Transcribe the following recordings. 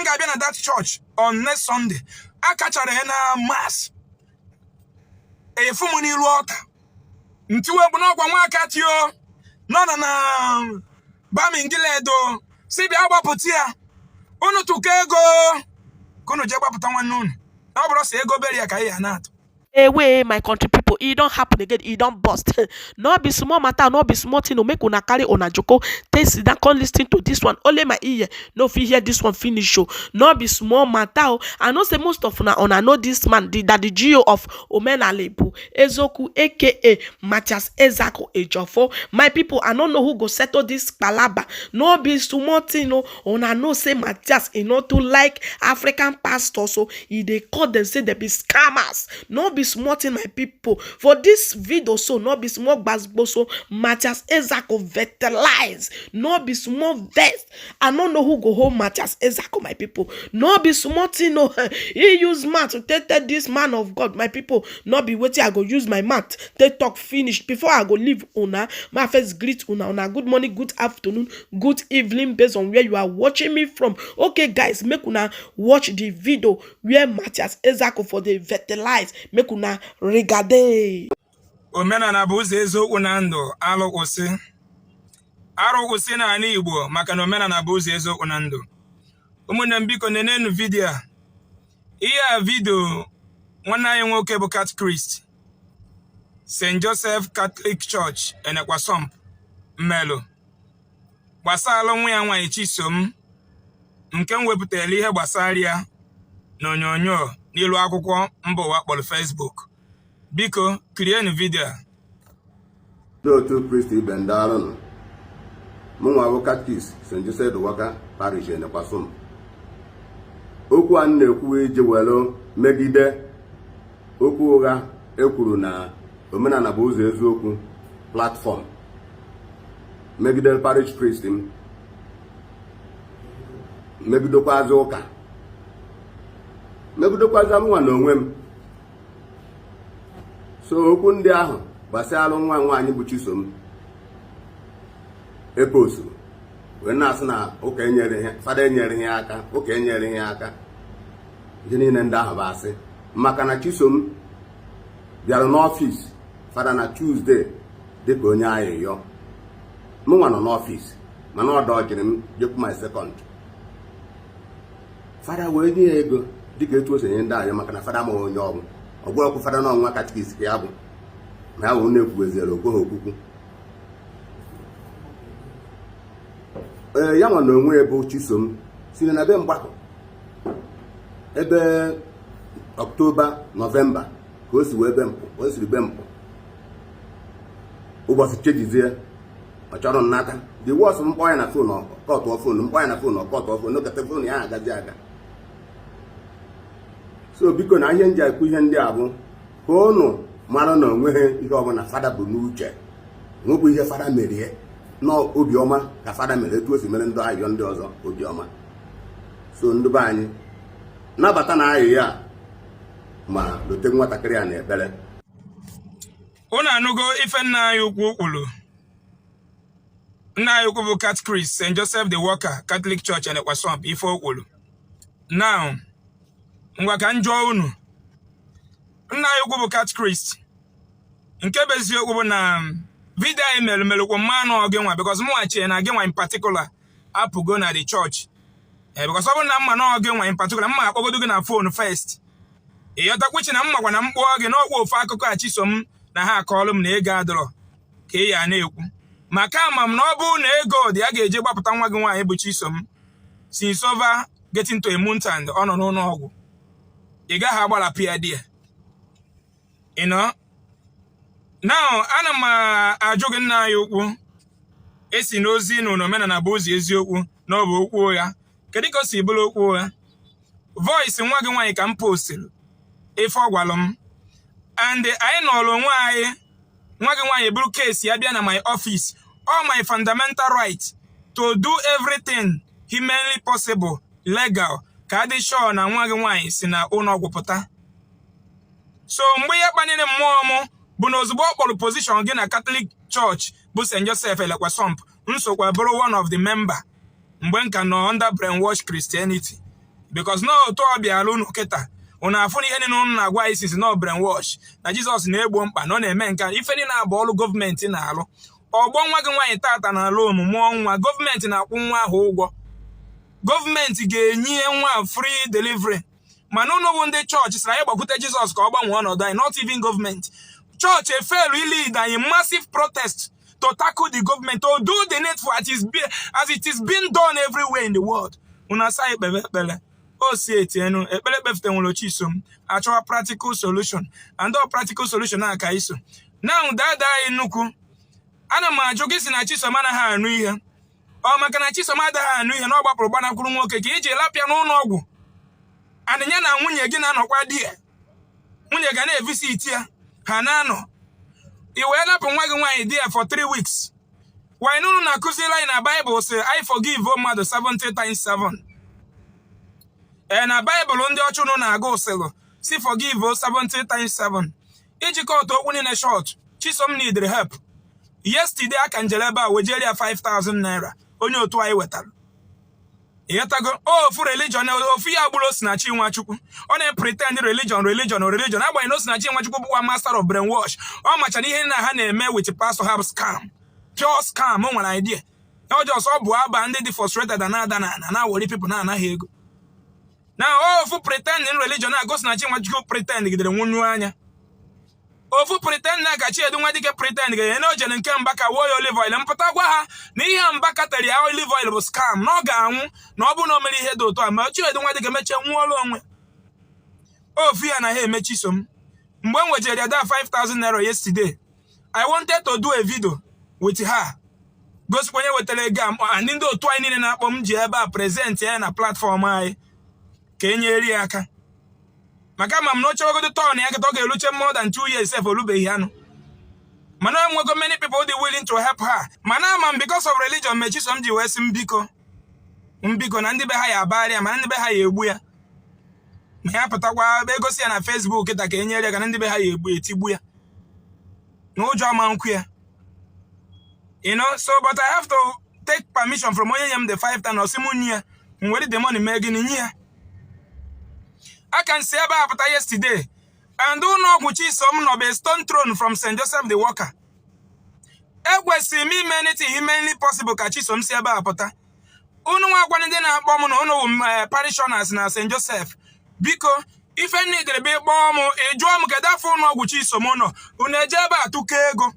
ga-abịa na that church on next Sunday. Akachara ya na mass, efu m n'ilu ọta ntiwe bụ n'ọgwa nwaka tio nọ na Bamingilado, si bịa gbapụta ya. Unu tụkọ ego ka unu jee gbapụta nwanne unu, na ọ bụrụ sọ ego beri ya ka anyị ya na-atụ. Away, my country people, e don happen again, e don burst. No be small matter, no be small thing o. Make una carry una joko take sit down, come listen to this one. Only my ear no fit hear this one finish o. No be small matter o. I know say most of una, una know this man, the Daddy G.O of Omenala bụ Eziokwu, aka Matthias Ezeaku Ejiofor. My people, I no know who go settle this palaba. No be small thing o. Una know say Matthias, e no too like African pastors, so e dey call dem say dem be scammers. No be small thing, my people. For this video so, no be small gbasgbo. So Matthias Ezeaku fertilize, no be small vex. I no know who go hold Matthias Ezeaku. My people, no be small thing o. He use mouth to take tell this man of God. My people, no be wetin I go use my mouth take talk finish. Before I go leave una, ma first greet una. Una good morning, good afternoon, good evening, based on where you are watching me from. Okay guys, make una watch the video where Matthias Ezeaku for dey fertilize. Make una regade. Omenala bụ ụzọ, eziokwu na ndụ. Alụ kwụsị, arụ kwụsị n'ala Igbo, maka na omenala bụ ụzọ, eziokwu na ndụ. Ụmụnne m, biko nenenu video a. Ihe a, video nwanne anyị nwoke bụ catechist St. Joseph Catholic Church Enekwasomp mmelụ gbasara nwa ya nwaanyị Chisom, nke m wepụtara ihe gbasara ya n'onyonyo n'ilu akwụkwọ mba ụwa kpọrọ Facebook. Biko kirienu video a. Ndị otu Kristi ibe, ndị alụnụ, mụnwa bụ catechist St. Joseph the Worker Parish, Enekwasum. Okwu a m na-ekwu iji were megide okwu ụgha ekwuru na Omenala bụ Ụzọ Eziokwu platform megide parish priest m, megidekwazi ụka, megidekwazi mụnwa na onwe m. So okwu ndị ahụ gbasara nwa nwaanyị bụ Chisom eposuru wee na-asị na ụka enyere ihe, fada enyere ihe aka, ụka enyere ihe aka, ihe niile ndị ahụ bụ asị, maka na Chisom bịara n'ọfịs fada na Tuesday dịka onye ayịyọ. Mụnwa nọ n'ọfịs, mana ọ dọjiri m jekwu my second. Fada wee nye ya ego dịka etu o si enye ndị ayọ, maka na fada amaghị onye ọ bụ. Ọ gwara okwu fada na ọnwa catechist ka ya bụ, ma ya wụ na-ekwubeziere okwe ha okwukwu. Ee, ya nwa na onwe bụ Chisom siri na be mgbakọ ebe Ọktoba, Nọvemba ka o si wee be mpụ, o siri be mpụ ụbọchị chejizie, ọ chọrọ nnata. The worst, mkpọ ya na phone, kọtụọ phone, mkpọ ya na phone, ọkọtụọ phone, okete phone ya agazi aga. So biko, na ihe nji ekwu ihe ndị a bụ ka ụnụ mara na onweghị ihe ọbụla fada bụ n'uche, nwekwa ihe fada merie n'obiọma ka fada mere, etu o si mere ndị ayọ ndị ọzọ obiọma. So ndị be anyị, nabata na ayịya a ma lote nwatakịrị a na ekpere. Unu anụgo ife nna anyị ukwu kwuru. Nna anyị ukwu bụ catechist St. Joseph the Worker Catholic Church Enekwasomp, ife o kwuru now. Ngwa, ka m jụọ unu, nna anyị ukwu bụ catechist, nke bụ eziokwu bụ na video anyị mere merụkwa mmanụ gị nwa, because mụnwa chee na gị nwa in particular apụgo na the church, ee, because ọ bụrụ na mma na gị nwa in particular, mma akpọgodo gị na phone first. Ịghọtakwa na mmakwa na mkpụọ gị n'ọkwa ofu akụkọ a Chisom na ha akọọlụ m na ego adọrọ ka ị ya na-ekwu, maka ama m na ọ bụrụ na ego dị, a ga-eje gbapụta nwa gị nwaanyị bụ Chisom. Since over getting to a month and ọ nọ n'ụlọ ọgwụ, ị gaghị agbalapụ ya di ya. You know? Now, ana m ajụ gị, nna anyị ukwu, esi n'ozi na omenala bụ ụzọ eziokwu na ọ bụ okwu ụgha, kedu ka o si bụrụ okwu ụgha? Voice nwa gị nwaanyị ka m postiri ife ọ gwalụ m, and anyị nọrọ onwe anyị. Nwa gị nwaanyị bụrụ case ya bịa na my office, all my fundamental right to do everything humanly possible, legal, ka adị sure na nwa gị nwaanyị si na ụlọ ọgwụ pụta. So mgbe ihe kpaliri mmụọ m bụ na ozugbo ọ kpọrọ position gị na Catholic Church bụ St. Joseph Elekwasomp, nsokwa bụrụ one of the member mgbe m ka nọ under brainwash Christianity. Because na otu ọ bịara unu kịta, unu afụ na ihe niile unu na-agwa anyị since na brainwash na Jizọs na-egbo mkpa na ọ na-eme nke a. Ife niile abụ ọrụ gọọmenti na-alụ. Ọgbọ nwa gị nwaanyị tata na-alụ omume nwa, gọọmenti na-akwụ nwa ahụ ụgwọ, gọọmenti ga-enye nwa free delivery. Mana unu bụ ndị chọọchị sịrị anyị gbakwute Jizọs ka ọ gbanwee ọnọdụ anyị, not even gọọmenti. Chọọchị efelu lead anyị massive protest to tackle the government, to do the needful as it is being done everywhere in the world. Unu asa anyị kpebe ekpere o si etienu ekpere kpefute nwere Chisom achọwa practical solution, and all practical solution a ka iso now. Dada anyị nnukwu, ana m ajụ gị, si na Chisom anaghị anụ ihe. Ọ maka na Chisom adaghị anụ ihe na ọ gbapụrụ gbanakwuru nwoke ka iji lapịa n'ụlọ ọgwụ anịnya na nwunye gị na-anọkwa di ya, nwunye ga na-evisit ya, ha na-anọ, i wee lapụ nwa gị nwaanyị di ya for 3 weeks. Why unu na-akụziri anyị na Baịbụl sị I forgive mmadụ 70 times 7? Ee, na Baịbụl ndị ọcha unu na-agụ sịlụ si forgive 70 times 7. Ijikọta okwu niile short, Chisom need help. Yesterday aka njere ebe a wejere ya 5000 naira onye otu anyị wetara. Ịghọtago? Ofu religion, ofu ya agbụrụ Osinachi Nwachukwu, ọ na-pretend religion, religion, religion, agbanyeghị na Osinachi Nwachukwu bụkwa master of brainwash. Ọ machara ihe na ha na-eme with pastor ha, scam, pure scam. O nwere idea ọjọọ ọ bụ aba ndị dị frustrated na na-ada na ana na-awọri people na-anaghị ego na ofu pretending religion a Osinachi Nwachukwu pretend gidere nwunyu anya. Ofu pretend na ka Chiedu Nwadike pretend ga na ojere nke Mbaka wuo ya olive oil, mpụta gwa ha na ihe Mbaka tere ya olive oil bụ scam, na ọ ga-anwụ na ọ bụrụ na o mere ihe dị otu a. Ma Chiedu Nwadike mechie nwụọla onwe ofu ya na ha eme Chisom. Mgbe m wejere ya that 5000 naira yesterday, I wanted to do a video with her, gosikwa onye wetara ego a, ndị otu anyị niile na-akpọ m ji ebe a present ya na platform anyị ka e nyere ya aka, maka ama m na ochewagodo turn ya kịta, ọ ga-eluche more than 2 years sef, olubeghị anụ. Mana enwego many people dị willing to help her. Mana ama m because of religion mee Chisom ji wee sị m biko, mbiko, na ndị be ha ya abagharị ya, mana ndị be ha ya egbu ya ma ya pụtakwa egosi ya na Facebook kịta ka e nyere ya ka na ndị be ha ya egbu etigbu ya na ụjọ ama nkwu ya. So but I have to take permission from onye nye m the 5,000. Ọsị mụ nye ya, m were the money mee gịnị? Nye ya. Aka nsi ebe a pụta yesterday, and ụlọ ọgwụ Chisom nọ bụ stone throw from St. Joseph the Worker. Ekwesịrị m ime anything humanly possible ka Chisom si ebe a pụta. Unu nwa agwa ndị na-akpọ m na unu wụ parishioners na St. Joseph, biko, ife nidere bụ ịkpọọ m, ị jụọ m kedu afọ ụlọ ọgwụ Chisom nọ, unu eje ebe a tụkọ ego.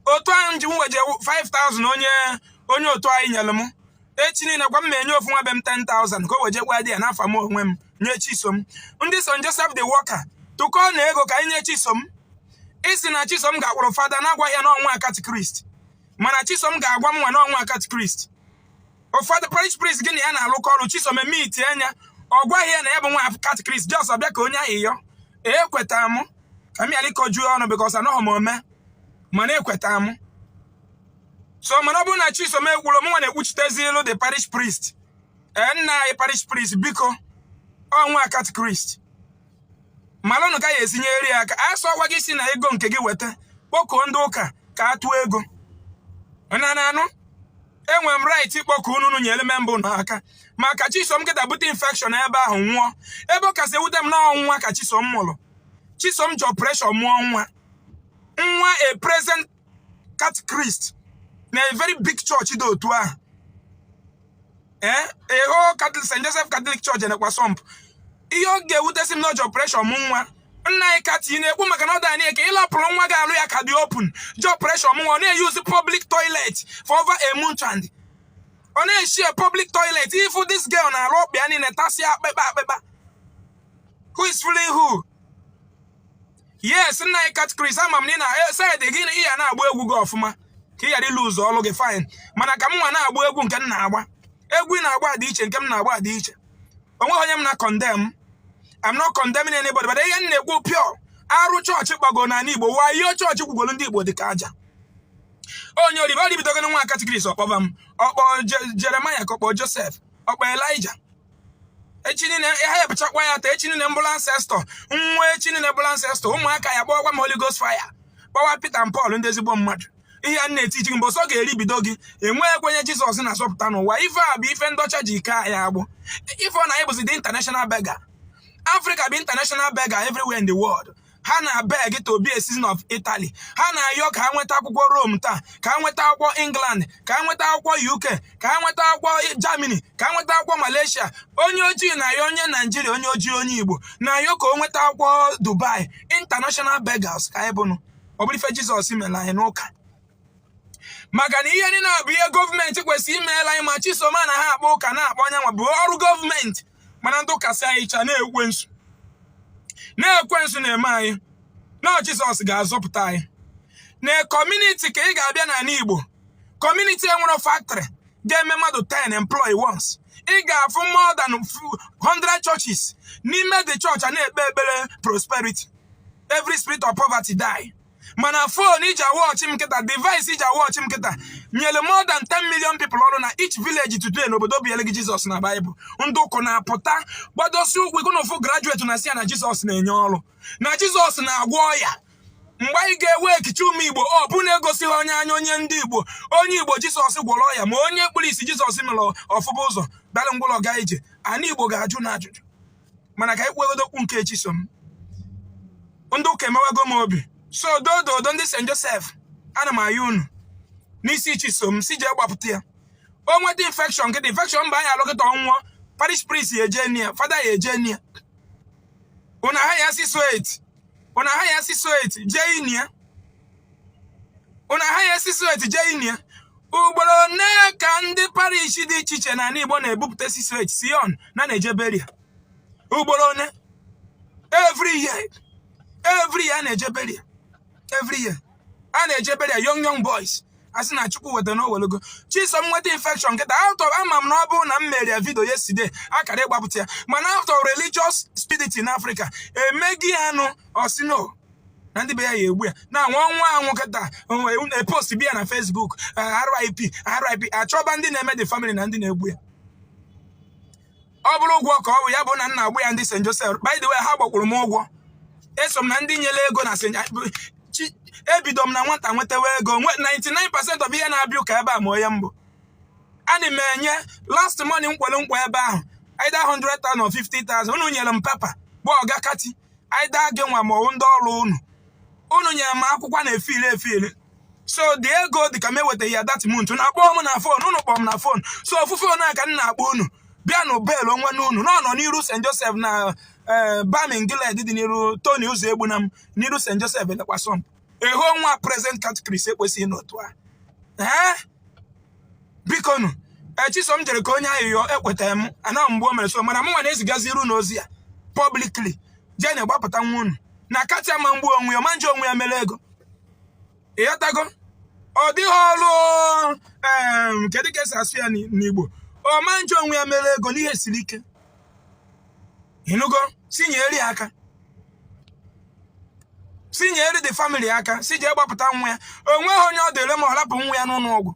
Otu ahụ ji m weje 5000 onye otu anyị nyere m, echi niile gwa m ma enye ofu nwa be m 10,000 ka o wejekwa dị ya n'afọ m onwe m nye Chisom. Ndị St. Joseph the Worker, tụkọọ na ego ka anyị nye Chisom. Isi na Chisom ga-akpọrọ fada na-agwaghị ya n'ọnwa catechist, mana Chisom ga-agwa m nwa n'ọnwa catechist. Ụfọdụ parish priest gị na ya na-alụkọ ọrụ, Chisom eme iti anya, ọ gwaghị ya na ya bụ nwa catechist, just ọbịa ka onye ahụ yọ. Ekweta m ka m ghara ịkọju ọnụ because anọghị m ome, mana ekweta m. So mana ọ bụrụ na Chisom ekwuru, m nwa na-ekwuchitezi ilu the parish priest. Ee, nna anyị parish priest, biko, ọnwa catechist malụnụ ka ya esinyere ya aka. A sọ gwa gị si na ego nke gị weta, kpọkuo ndị ụka ka a tụọ ego na na anụ. Enwere m right ịkpọku unu, unu nyere member unu aka, maka Chisom kịta bute infection ebe ahụ nwụọ. Ebe ọ kasị ewute m na ọnwa ka Chisom mụrụ, Chisom ji operation mụọ nwa, nwa a present catechist na a very big church dị otu ahụ, ee, a whole Catholic St. Joseph Catholic Church enekwa sọmp. Ihe ọ ga-ewutesi m na o ji operation mụ nwa. Nna anyị kati na-ekwu maka na ọ dị ka ịlapụrụ nwa gị, alụ ya ka dị open, ji operation mụ nwa, ọ na-eyuzi public toilet for over a month and ọ na-eshi a public toilet. Ifu this girl na-alụ ọkpa ya niile tasịa akpịkpa akpịkpa. Who is fooling who? Yes, nna anyị catechist, ama m na ị na side gị ị ya na-agba egwu gị ọfụma ka ị ghara ịlụ ụzọ ọlụ gị, fine. Mana ka m nwa na-agba egwu nke m na-agba, egwu ị na-agba dị iche, nke m na-agba dị iche. Onweghị onye m na condemn. I'm not condemning anybody, but ihe m na-ekwu pure arụ chọọchị gbago n'ala Igbo, wayo chọọchị gwugoro ndị Igbo dị ka aja. Onye oribe oribidogoro nwa catechist, ọkpọba m, ọkpọ Jeremiah, ka ọkpọ Joseph, ọkpọ Elijah. Echi niile ha ebuchakwa ya taa. Echi niile mbụrụ ancestor nwa, echi niile bụrụ ancestor ụmụaka ya, kpọwa m Holy Ghost fire, kpọwa Peter and Paul, ndị ezigbo mmadụ. Ihe a na-eti ji mbọsọ ga-eribido gị, enweghị ekwenye Jizọs na-asọpụta n'ụwa. Ife a bụ ife ndọcha ji ike anyị agbụ. Ife ọ na anyị bụzi the international beggar. Africa bụ international beggar everywhere in the world. Ha na-beg to be a citizen of Italy. Ha na-ayọ ka ha nweta akwụkwọ Rome taa, ka ha nweta akwụkwọ England, ka ha nweta akwụkwọ UK, ka ha nweta akwụkwọ Germany, ka ha nweta akwụkwọ Malaysia. Onye ojii na-ayọ, onye Naijiria, onye ojii, onye Igbo na-ayọ ka o nweta akwụkwọ Dubai. International beggars ka anyị bụnụ. Ọ bụrụ ife Jizọs mere anyị n'ụka, maka na ihe niile bụ ihe gọọmenti kwesịrị imeela anyị. Ma Chisom na ha akpọ ụka na-akpọ onye nwa bụ ọrụ gọọmenti, mana ndị ụka si anyị cha na-ekwensu na-ekwensu na-eme anyị na Jizọs ga-azọpụta anyị. Na community ka ị ga-abịa n'ala Igbo, community enwere factory ga-eme mmadụ 10 employ once, ị ga-afụ more than 100 churches. N'ime the church, a na-ekpe ekpere prosperity, every spirit of poverty die. Mana phone iji awatch m nkịta, device iji awatch m nkịta, nyere more than 10 million people ọrụ na each village today. N'obodo biele gị Jizọs na Baịbụl, ndị ụkọ na-apụta gbadosi ụkwụ ịgụ na ofu graduate na si ya na Jizọs na-enye ọrụ, na Jizọs na-agwọ ọya. Mgbe anyị ga-ewe ekichi ụmụ Igbo, ọ bụ na-egosighị onye anya onye ndị Igbo, onye Igbo Jizọs gwọrọ ọya, ma onye kpụrụ isi Jizọs mere ọfụba ụzọ bịara ngwụlọ gaa ije, ana Igbo ga-ajụ na ajụjụ. Mana ka anyị kwegodo okwu nke Chisom, ndị ụka emewego m obi. So dododo, ndị St. Joseph, ana m ayọ unu n'isi Chisom, si jee gbapụta ya. O nweta infection nkịta, infection mba anyị alụkịta ọnwụọ, parish priest ya eje nie, fada ya eje nie. Unu aha ya si soet, unu aha ya si soet jee inie, unu aha ya si soet jee inie. Ugboro one ka ndị parish dị iche iche n'ala Igbo na-ebupụta sisoet sion na na-eje burial? Ugboro one? Every year, every year a na-eje burial, every year a na-eje burial. Young young boys, a sị na Chukwu weta na owelogo. Chisom nweta infection nkịta, out of ama m na ọ bụrụ na m mere ya video yesterday, akara ịgbapụta ya, mana out of religious spirit in Africa emeghị ya anụ osino na ndị be ya ya egbu ya na nwa nwa anwụ kịta, post bịa na Facebook, RIP, RIP, achọba ndị na-eme the family na ndị na-egbu ya. Ọ bụrụ ụgwọ ka ọ bụ ya bụ na nna agbụ ya. Ndị St. Joseph, by the way, ha gbakwuru m ụgwọ. Eso m na ndị nyere ego na St. Ebido m na nwata nwetawa ego. 99% of ihe na-abịa ụka ebe a, ma onye mbụ ana m enye last money m kwere nkwa ebe ahụ, either 100,000 or 50,000. Unu nyere m paper bụ ọga kati, either gị nwa ma ọwụ ndị ọrụ unu. Unu nyere m akwụkwọ na-efili efili, so the ego dị ka m ewetaghị ya that month. Unu akpọọ m na phone, unu kpọọ m na phone, so ofu phone a ka m na-akpọ unu. Bịanụ bel onwe n'unu nọ nọ n'iru St. Joseph na Bamin Gilead dị n'iru Tony ụzọ egbu na m n'iru St. Joseph Elekwasọm eho nwa. Present catechist ekwesịghị n'otu a. Ee, bikonu, Chisom jere ka onye ayịyọ ekwetara m ana mgbe o mere. So mana mụnwa na-ezigazi iru n'ozi ya publicly, jee na-egbapụta nwa unu na kacha ma mgbu onwe ya, ma nje onwe ya mere ego. Ịghọtago? Ọ dịghị ọrụ. Kedu ka esi asụ ya n'Igbo? Ọ ma nje onwe ya mere ego n'ihe siri ike. Ịnụgo? Si nyere ya aka, si nyere the family aka, si jee gbapụta nwa ya. O nweghị onye ọ dịrị ma ọ rapụ nwa ya n'ụlọ ọgwụ,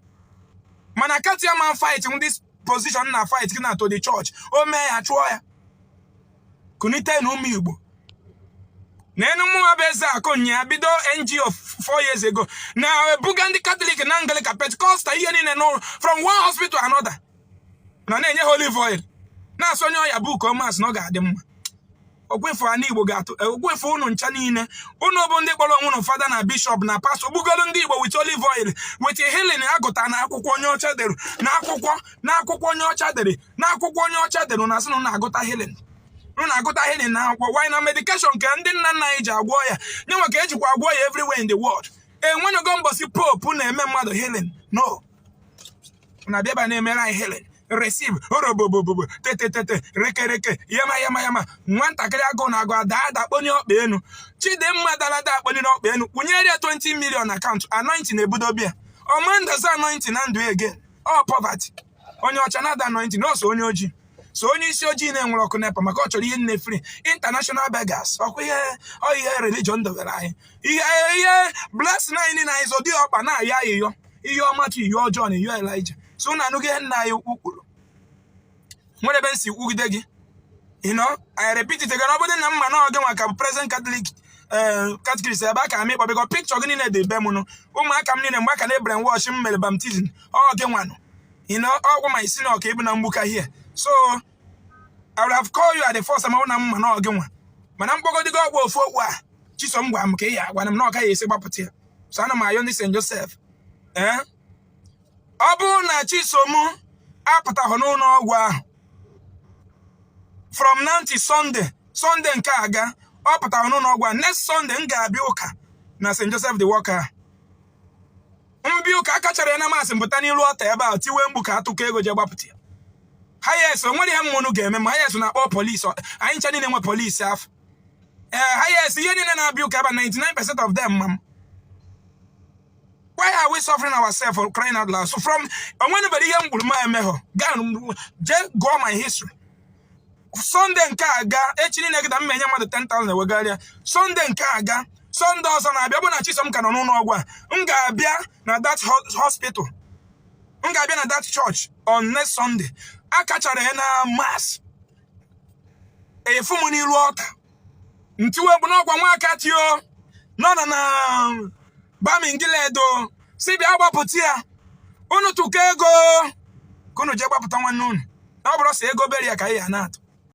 mana katia man fight this position na fight na to the church. O mee ya, chụọ ya. Kunite na ụmụ Igbo na enu mmụọ bụ eze akụ nya bido NGO 4 years ago na ebuga ndị Catholic na Anglican, Pentecostal, ihe niile n'ụlọ from one hospital to another, na na-enye ha olive oil, na-asụ onye ọya bụ mass na ọ ga-adị mma. Okwefu ana Igbo ga-atụ okwefu unu ncha niile. Unu bụ ndị kpọrọ onwe unu fada na bishọp na pastọ, gbugolu ndị Igbo with olive oil, with healing agụta na akwụkwọ onye ọcha dere, na akwụkwọ, na akwụkwọ onye ọcha dere, na akwụkwọ onye ọcha dere, na asị na unu agụta healing, unu na-agụta healing na akwụkwọ. Why na medication nke ndị nna nna anyị ji agwọ ya nyenwe ka ejikwa agwọ ya everywhere in the world? Enwenugo mbọsị pope na-eme mmadụ healing? No. Na bịa ebe a na-emere anyị healing, receive orobobobobo tetetete rekereke yama yama yama. Nwatakịrị agụụ na-agụ ada ada kponye ọkpa enu. Chidimma dalada akponye n'ọkpa enu, kwụnyere ya 20 million account, anointing ebudo bịa. Ọmandazi anointing na ndụ again, ọ poverty. Onye ọcha na-ada anointing ọsọ, onye ojii so onye isi ojii na-enwere ọkụ NEPA maka ọ chọrọ ihe nne free. International beggars, ọkwa ihe ọ ihe religion dobere anyị, ihe ihe blessing anyị niile anyị zọ dị ọkpa na-ayọ ayịyọ, ihe ọma tu ihe ọjọọ na ihe Elijah. So unu anụghị ihe nna anyị ukwu kwuru nwere ebe m si kwugide gị. I repeat it again, ọ bụrụ na mma na ọ gị nwa ka bụ present Catholic Ee, catechist, ebe a ka m ịkpọ bịkọ picture gị niile dị be m nụ. Ụmụaka m niile, mgbe aka na brainwash m mere baptism, ọ gị nwanụ. Ọgwụ ma isi na ọka ịbụ na mgbuka here. So I would have called you at the first time na mma na ọ gị nwa, mana mkpọgodigo ọgwụ ofu okwu a Chisom gwa m ka ị ya agwana m na ọ gaghị esi gbapụta ya. So ana m ayọ ndị St. Joseph, ee, ọ bụrụ na Chisom apụtaghị n'ụlọ ọgwụ ahụ from now till Sunday, Sunday nke aga, ọ pụtara n'ụlọ ọgwụ a, next Sunday m ga-abịa ụka na St. Joseph the Worker. Mbịa ụka akachara ya na mass, mpụta n'ilu ọta ebe a tiwe mgbu ka atụkọ ego jee gbapụta ya. Hayes, o nwere ihe mmụnụ ga-eme ma Hayes na-akpọ polisi. Anyị ncha niile nwe polisi afọ. Ee, Hayes, ihe niile na-abịa ụka ebe a, 99% of them ma m. Why are we suffering ourselves, for crying out loud? So from onwenubere ihe m gburu m emeghọ, gaa jee gụọ my history. Sunday nke a ga echi niile gịda m enye mmadụ 10,000 ewegharịa. Sunday nke a ga, Sunday ọzọ na-abịa, bụ na Chisom ka nọ n'ụlọ ọgwụ a, m ga-abịa na that hospital, m ga-abịa na that church on next Sunday akachara ya na mass, efu m n'ilu ọta ntiwe bụ n'ọgwa nwaka tio nọ na Bamingilado, si bịa gbapụta ya. Unu tụkọ ego ka unu jee gbapụta nwanne unu, na ọ bụrụ sọ ego beri ya ka anyị ya na-atụ.